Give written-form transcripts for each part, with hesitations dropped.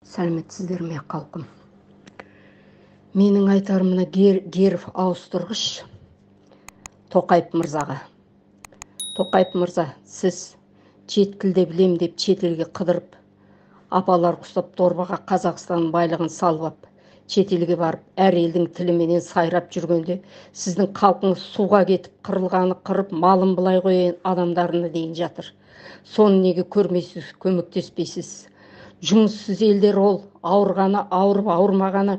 Сәлеметсіздер ме, халқым? Менің айтарым мына герб ауыстырғыш Тоқаев мырзаға. Тоқаев мырза, сіз шет тілде білем деп шетелге қыдырып, апалар құсап дорбаға Қазақстанның байлығын салып ап, шетелге барып әр елдің тіліменен сайрап жүргенде, сіздің халқыңыз суға кетіп, қырылғаны қырып, малын былай қояйын, адамдарына дейін жатыр. Соны неге көрмейсіз, көмектеспейсіз? Жұмыссыз елдер ол, ауырғаны ауырып, ауырмағаны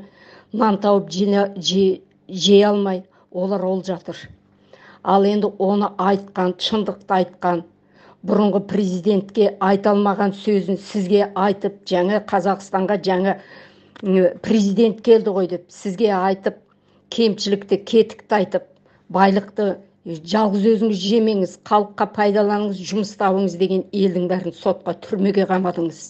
нан тауып жей алмай, олар ол жатыр. Ал енді оны айтқан, шындықты айтқан, бұрынғы президентке айта алмаған сөзін сізге айтып, жаңа Қазақстанға жаңа президент келді ғой деп, сізге айтып, кемшілікті, кетікті айтып, байлықты жалғыз өзіңіз жемеңіз, халыққа пайдаланыңыз, жұмыс табыңыз деген елдің бәрін сотқа, түрмеге қамадыңыз.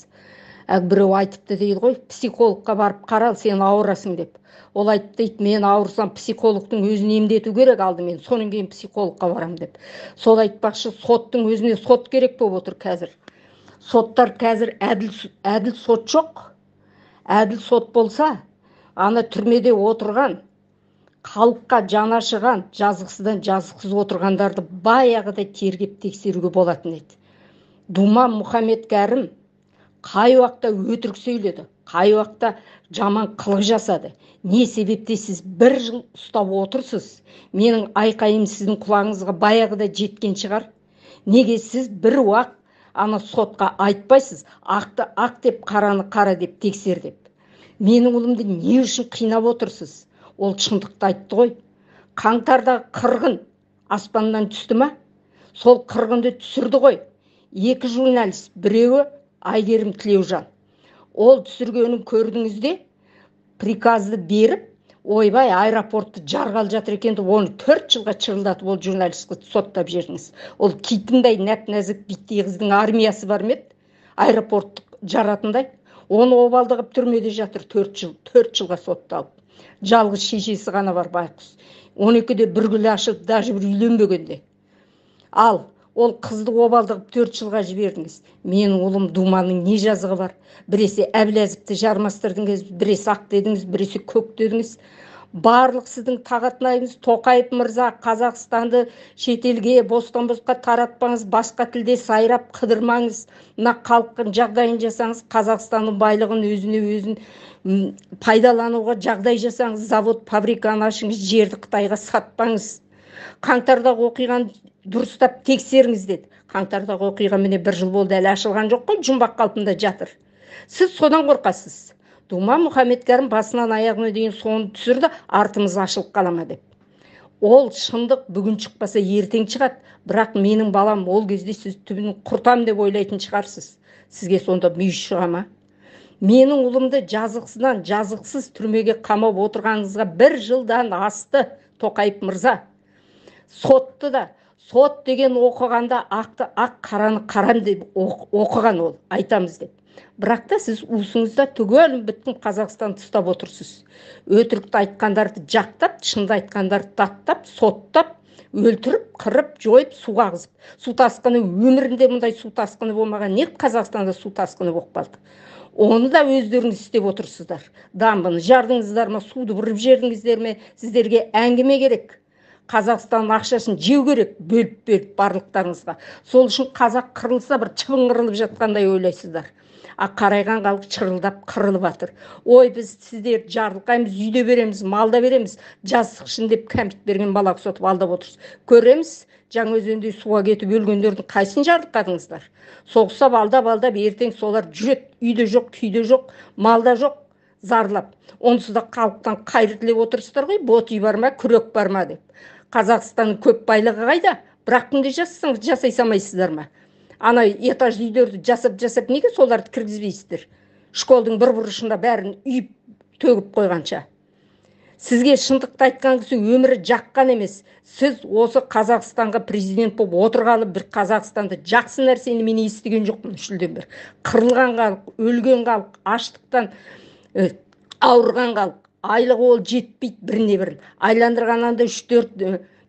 Біреу айтыпты дейді ғой, психологқа барып қарал, сен ауырасың деп. Ол айтты дейді, мен ауырсам психологтың өзін емдету керек алдымен, содан кейін психологқа барамын деп. Сол айтпақшы, соттың өзіне сот керек болып отыр қазір. Соттар қазір әділ сот жоқ. Әділ сот болса, ана түрмеде отырған, халыққа жаны ашыған, жазықсыздан жазықсыз отырғандарды баяғыда тергеп тексеруге болатын еді. Думан Мұхаммедкәрім қай уақытта өтірік сөйледі, қай уақытта жаман қылық жасады, не себепте сіз бір жыл ұстап отырсыз? Менің айқайым сіздің құлағыңызға баяғыда жеткен шығар. Неге сіз бір уақыт ана сотқа айтпайсыз, ақты ақ деп, қараны қара деп тексер деп? Менің ұлымды не үшін қинап отырсыз? Ол шындықты айтты ғой. Қаңтардағы қырғын аспаннан түсті ма? Сол қырғынды түсірді ғой. Екі журналист, біреуі Айгерім Тілеужан. Ол түсіргенін көрдіңіз де, приказды беріп, ойбай, аэропортты жарғалы жатыр екен деп, оны 4 жылға шырылдатып, ол журналистті соттап жібердіңіз. Ол китіндай нәп-нәзік биттей қыздың армиясы бар ма еді? Аэропортты жаратындай. Оны обалды қылып түрмеде жатыр 4 жыл, 4 жылға сотталып. Жалғыз шешесі ғана бар байқұс. 12-де бір гүл ашып, даже бір үйленбегенде. Ал ол қызды обалды қылып 4 жылға жібердіңіз. Менің ұлым Думанның не жазығы бар? Біресе Әбіләзовті жармастырдыңыз, біресе ақ дедіңіз, біресе көк дедіңіз. Барлық сіздің тағатынайыңыз, Тоқаев мырза, Қазақстанды шетелге бостан-босқа таратпаңыз, басқа тілде сайрап қыдырмаңыз, мына халықтың жағдайын жасаңыз, Қазақстанның байлығын өзіне өзін пайдалануға жағдай жасаңыз, завод, фабриканы ашыңыз, жерді Қытайға сатпаңыз. Қаңтардағы оқиғаны дұрыстап тексеріңіз деді. Қаңтардағы оқиға міне бір жыл болды, әлі ашылған жоқ қой, жұмбақ қалпында жатыр. Сіз содан қорқасыз. Думан Мұхаммедкәрім басынан аяғына дейін соны түсірді, артымыз ашылып қала ма деп. Ол шындық бүгін шықпаса ертең шығады, бірақ менің балам ол кезде сіз түбін құртам деп ойлайтын шығарсыз. Сізге сонда мүйіз шыға ма? Менің ұлымды жазықсыздан жазықсыз түрмеге қамап отырғаныңызға бір жылдан асты, Тоқаев мырза. Сотты да, сот деген оқығанда ақты ақ, қараны қарам деп оқыған ол, айтамыз деп. Бірақ та сіз уысыңызда түгелін бүтін Қазақстанды ұстап отырсыз. Өтірікті айтқандарды жақтап, шынды айтқандарды даттап, соттап, өлтіріп, қырып, жойып, суға ағызып. Су тасқыны өмірінде мұндай су тасқыны болмаған, не Қазақстанда су тасқыны болып қалды? Оны да өздеріңіз істеп отырсыздар. Дамбыны жардыңыздар ма, суды бұрып жібердіңіздер ме? Сіздерге әңгіме керек. Қазақстанның ақшасын жеу керек, бөліп-бөліп барлықтарыңызға. Сол үшін қазақ қырылса бір шыбын қырылып жатқандай ойлайсыздар. А қарайған халық шырылдап қырылып жатыр. Ой, біз сіздерді жарылқаймыз, үйде береміз, малда береміз, жазықшын деп кәмпит берген бала ұқсатып алдап отырсыз. Көреміз, Жаңаөзенде суға кетіп өлгендердің қайсысын жарылқадыңыздар? Соғысап алдап-алдап ертең солар жүреді, үйде жоқ, күйде жоқ, малда жоқ, зарлап. Онсыз да халықтан қайыр тілеп отырсыздар ғой, бот үй бар ма, күрек бар ма деп. Қазақстанның көп байлығы қайда? Бірақ күнде жасасаңыз, жасай салмайсыздар ма? Ана этажды үйлерді жасап-жасап неге соларды кіргізбейсіздер? Школдың бір бұрышында бәрін үйіп төгіп қойғанша. Сізге шындықты айтқан кісі өмірі жаққан емес. Сіз осы Қазақстанға президент болып отырғалы бір Қазақстанды жақсы нәрсені мен естіген жоқпын үш жылдан бері. Қырылған халық, өлген халық, аштықтан, ауырған халық. Айлығы ол жетпейді біріне бір. Айландырғаннан да үш-төрт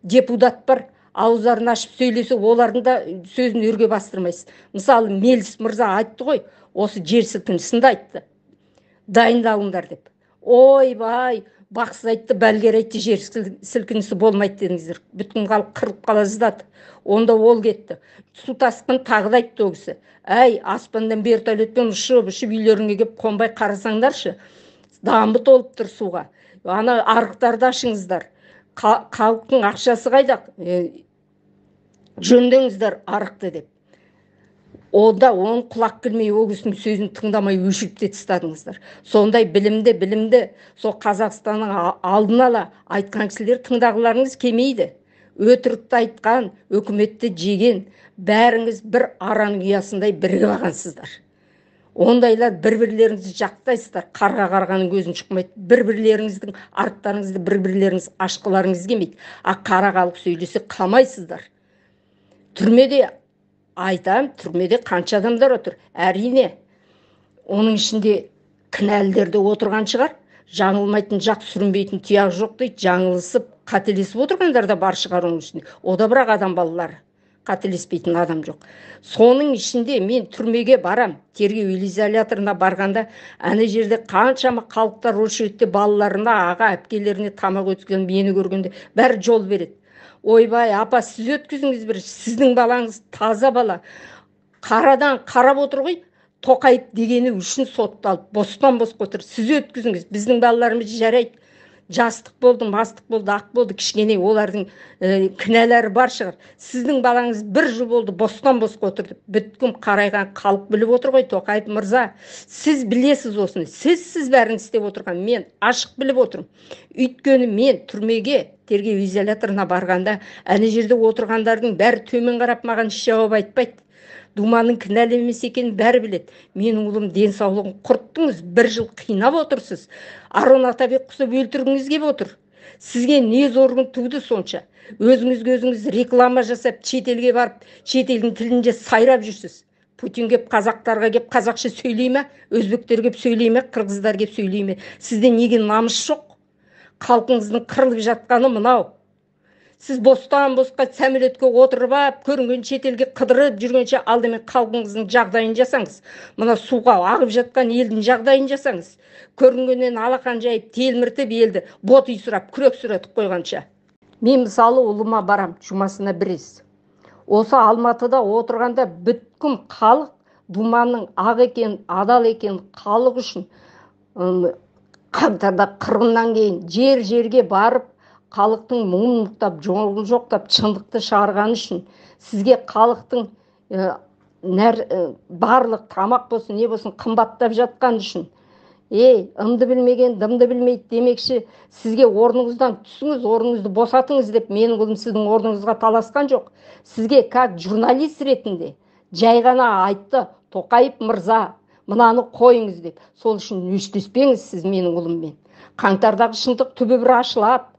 депутат бар, ауыздарын ашып сөйлесе, олардың да сөзін өрге бастырмайсыз. Мысалы, Меліс мырза айтты ғой, осы жер сілкінісінде айтты. Дайындалыңдар деп. Ойбай, бақсы айтты, бәлгер айтты, жер сілкінісі болмайды дедіңіздер. Бүтін халық қырылып қала жаздады. Онда ол кетті. Су тасқын тағы да айтты ол кісі. Әй, аспаннан вертолетпен ұшып үйлеріңе кеп қонбай қарасаңдаршы. Дамы толып тұр суға. Ана арықтарды ашыңыздар. Халықтың ақшасы қайда? Жөндеңіздер арықты деп. Онда оның құлақ келмей, ол кісінің сөзін тыңдамай өшіріп те тастадыңыздар. Сондай білімді, сол Қазақстанның алдын ала айтқан кісілер тыңдағыларыңыз келмейді. Өтірікті айтқан, өкіметті жеген, бәріңіз бір араның ұясындай бірігіп алғансыздар. Ондайлар бір-бірлеріңізді жақтайсыздар, қарға қарғаның көзін шықмайды, бір-бірлеріңіздің арттарыңызды бір-бірлеріңіз ашқыларыңыз келмейді. А қара халық сөйлесе қалмайсыздар. Түрмеде айтам, түрмеде қанша адамдар отыр. Әрине, оның ішінде кінәлілер де отырған шығар. Жаңылмайтын жақ, сүрінбейтін тұяқ жоқ дейді. Жаңылысып, қателесіп отырғандар да бар шығар оның ішінде. О да бірақ адам балалары. Қателеспейтін адам жоқ. Соның ішінде мен түрмеге барам, тергеу изоляторына барғанда, ана жерде қаншама халықтар очередте балаларына, аға, әпкелеріне тамақ өткізген, мені көргенде бәрі жол береді. Ойбай, апа, сіз өткізіңіз бір, сіздің балаңыз таза бала. Қарадан қарап отыр ғой, Тоқаев дегені үшін сотталып, бостан босқа отыр. Сіз өткізіңіз, біздің балаларымыз жарайды. Жастық болды, мастық болды, ақ болды, кішкене олардың кінәлері бар шығар. Сіздің балаңыз бір жыл болды, бостан босқа отыр деп. Бүткіл қарайған халық біліп отыр ғой, Тоқаев мырза. Сіз білесіз осыны, сіз бәрін істеп отырған, мен ашық біліп отырмын. Өйткені мен түрмеге, тергеу изоляторына барғанда, әне жерде отырғандардың бәрі төмен қарап маған еш жауап айтпайды. Думанның кінәлі емес екенін бәрі біледі. Менің ұлым денсаулығын құрттыңыз, бір жыл қинап отырсыз. Арон Атабек құсап өлтіргіңіз келіп отыр. Сізге не зорлығын туды сонша? Өзіңізге өзіңіз реклама жасап, шетелге барып, шетелдің тілінде сайрап жүрсіз. Путин кеп қазақтарға кеп қазақша сөйлей ме? Өзбектер кеп сөйлей ме? Қырғыздар кеп сөйлей ме? Сізде неге намыс жоқ? Халқыңыздың қырылып жатқаны мынау. Сіз бостан босқа сәмелетке отырып ап, көрінген шетелге қыдырып жүргенше алдымен халқыңыздың жағдайын жасаңыз. Мына суға ағып жатқан елдің жағдайын жасаңыз. Көрінгеннен алақан жайып, телміртіп елді бот үй сұрап, күрек сұратып қойғанша. Мен мысалы ұлыма барам, жұмасына бір рет. Осы Алматыда отырғанда бүткіл халық Думанның ақ екен, адал екен, халық үшін қаңтарда қырғыннан кейін жер-жерге барып, халықтың мұңын мұқтап, жоғын жоқтап, шындықты шығарған үшін сізге халықтың барлық тамақ болсын, не болсын қымбаттап жатқан үшін, ей, ымды білмеген, дымды білмейді демекші, сізге орныңыздан түсіңіз, орныңызды босатыңыз деп менің ұлым сіздің орныңызға таласқан жоқ. Сізге как журналист ретінде жай ғана айтты, Тоқаев мырза, мынаны қойыңыз деп. Сол үшін өштеспеңіз сіз менің ұлыммен. Қаңтардағы шындық түбі бір ашылады.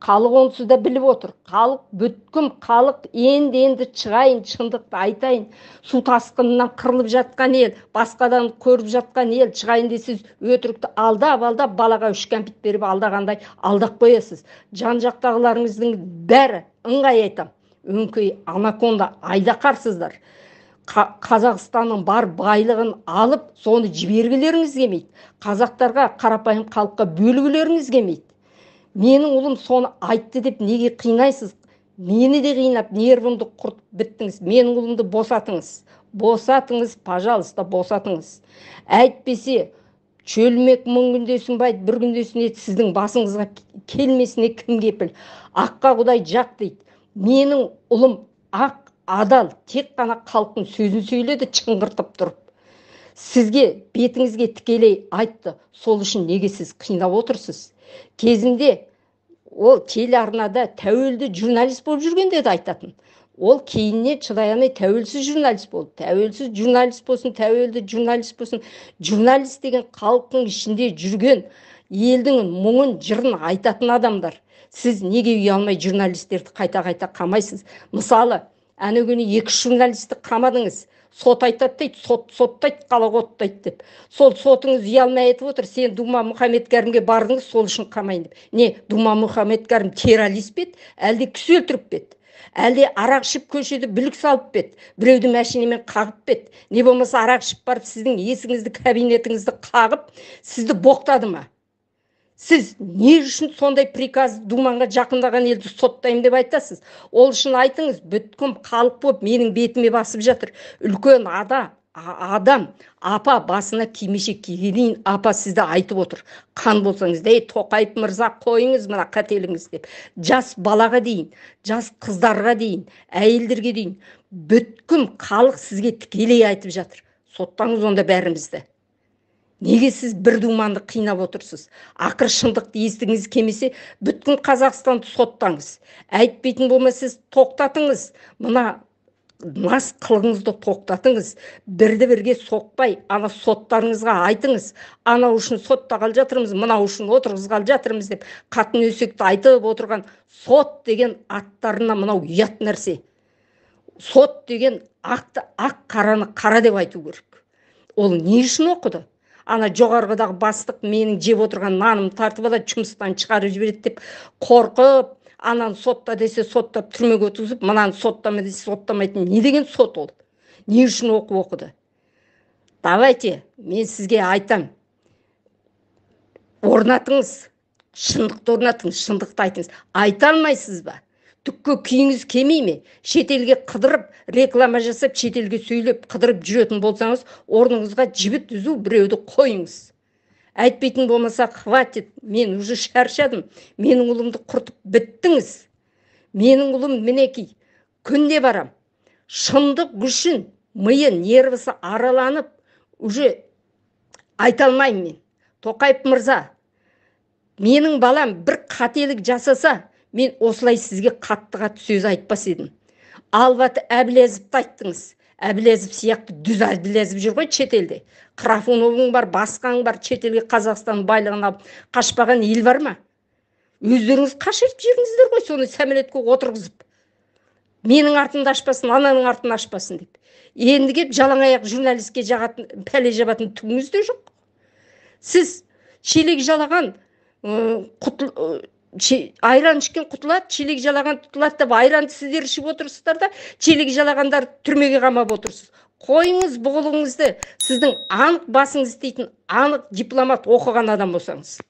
Халық онсыз да біліп отыр. Халық, бүткіл халық енді-енді шығайын, шындықты айтайын. Су тасқынынан қырылып жатқан ел, басқадан көріп жатқан ел, шығайын десіз өтірікті алдап-алдап балаға үш кәмпит беріп алдағандай алдап қоясыз. Жан жақтағыларыңыздың бәрі ыңғай айтам. Өңкей анаконда айдақарсыздар. Қазақстанның бар байлығын алып, соны жібергілеріңіз келмейді. Қазақтарға, қарапайым халыққа бөлгілеріңіз келмейді. Менің ұлым соны айтты деп неге қинайсыз? Мені де қинап, нервімді құртып біттіңіз. Менің ұлымды босатыңыз. Босатыңыз, пожалуйста, босатыңыз. Әйтпесе, шөлмек мың күнде сынбайды, бір күнде сынеді, сіздің басыңызға келмесіне кім кепіл? Аққа Құдай жақ дейді. Менің ұлым ақ, адал, тек қана халықтың сөзін сөйледі, шыңғыртып тұрып. Сізге, бетіңізге тікелей айтты. Сол үшін неге сіз қинап отырсыз? Кезінде ол телеарнада тәуелді журналист болып жүргенде де айтатын. Ол кейіннен шыдай алмай тәуелсіз журналист болды. Тәуелсіз журналист болсын, тәуелді журналист болсын. Журналист деген халықтың ішінде жүрген, елдің мұңын, жырын айтатын адамдар. Сіз неге ұялмай журналистерді қайта-қайта қамайсыз? Мысалы, әне күні екі журналистті қамадыңыз. Сот айтады дейді, сот соттайды, қала оттайды деп. Сол сотыңыз ұялмай айтып отыр, сен Дума Мұхаммедкәрімге бардыңыз, сол үшін қамайын деп. Не, Дума Мұхаммедкәрім террорист пе еді, әлде кісі өлтіріп пе еді? Әлде арақ ішіп көшеде бүлік салып па еді, біреуді машинамен қағып па еді, не болмаса арақ ішіп барып сіздің есігіңізді, кабинетіңізді қағып, сізді боқтады ма? Сіз не үшін сондай приказ Думанға жақындаған елді соттаймын деп айтасыз? Ол үшін айтыңыз, бүткіл халық болып менің бетіме басып жатыр. Үлкен адам, апа басына кимешек киге дейін апа сізді айтып отыр. Қан болсаңыз, ей Тоқаев мырза, қойыңыз мына қателігіңіз деп. Жас балаға дейін, жас қыздарға дейін, әйелдерге дейін бүткіл халық сізге тікелей айтып жатыр. Соттаңыз онда бәрімізді. Неге сіз бір Думанды қинап отырсыз? Ақыр шындықты естігіңіз келмесе, бүткіл Қазақстанды соттаңыз. Әйтпейтін болмаса, сіз тоқтатыңыз. Мына мас қылығыңызды тоқтатыңыз. Бірді бірге соқпай, ана соттарыңызға айтыңыз. Анау үшін соттағалы жатырмыз, мынау үшін отырғызғалы жатырмыз деп қатын өсекті айтып отырған сот деген аттарына мынау ұят нәрсе. Сот деген ақты ақ, қараны қара деп айту керек. Ол не үшін оқыды? Ана жоғарғыдағы бастық менің жеп отырған наным тартып алады, жұмыстан шығарып жібереді деп қорқып, ананы сотта десе соттап түрмеге отырғызып, мынаны соттама десе соттамайтын не деген сот ол? Не үшін оқу оқыды? Давайте, мен сізге айтам. Орнатыңыз, шындықты орнатыңыз, шындықты айтыңыз. Айта алмайсыз ба? Түкке күйіңіз келмей ме? Шетелге қыдырып, реклама жасап, шетелге сөйлеп, қыдырып жүретін болсаңыз, орныңызға жібіт түзу біреуді қойыңыз. Әйтпейтін болмаса, хватит, мен уже шаршадым. Менің ұлымды құртып біттіңіз. Менің ұлым мінекей, күнде барам. Шындық үшін миы, нервісі араланып, уже айта алмаймын мен. Тоқаев мырза, менің балам бір қателік жасаса, мен осылай сізге қатты-қатты сөз айтпас едім. Албат Әбіләзовті айттыңыз. Әбіләзов сияқты дүз Әбіләзов жүр ғой шетелде. Храпуновың бар, басқаң бар, шетелге Қазақстан байлығын алып қашпаған ел бар ма? Өздеріңіз қашырып жібердіңіздер ғой соны сәмелетке отырғызып. Менің артымды ашпасын, ананың артын ашпасын деп. Енді кеп жалаң аяқ журналистке жағатын, пәле жабатын түгіңіз де жоқ. Сіз шелек жалаған, айран ішкен құтылады, шелек жалаған тұтылады деп айранды сіздер ішіп отырсыздар да, шелек жалағандар түрмеге қамап отырсыз. Қойыңыз бұғылығыңызды, сіздің анық басыңыз істейтін, анық дипломат оқыған адам болсаңыз.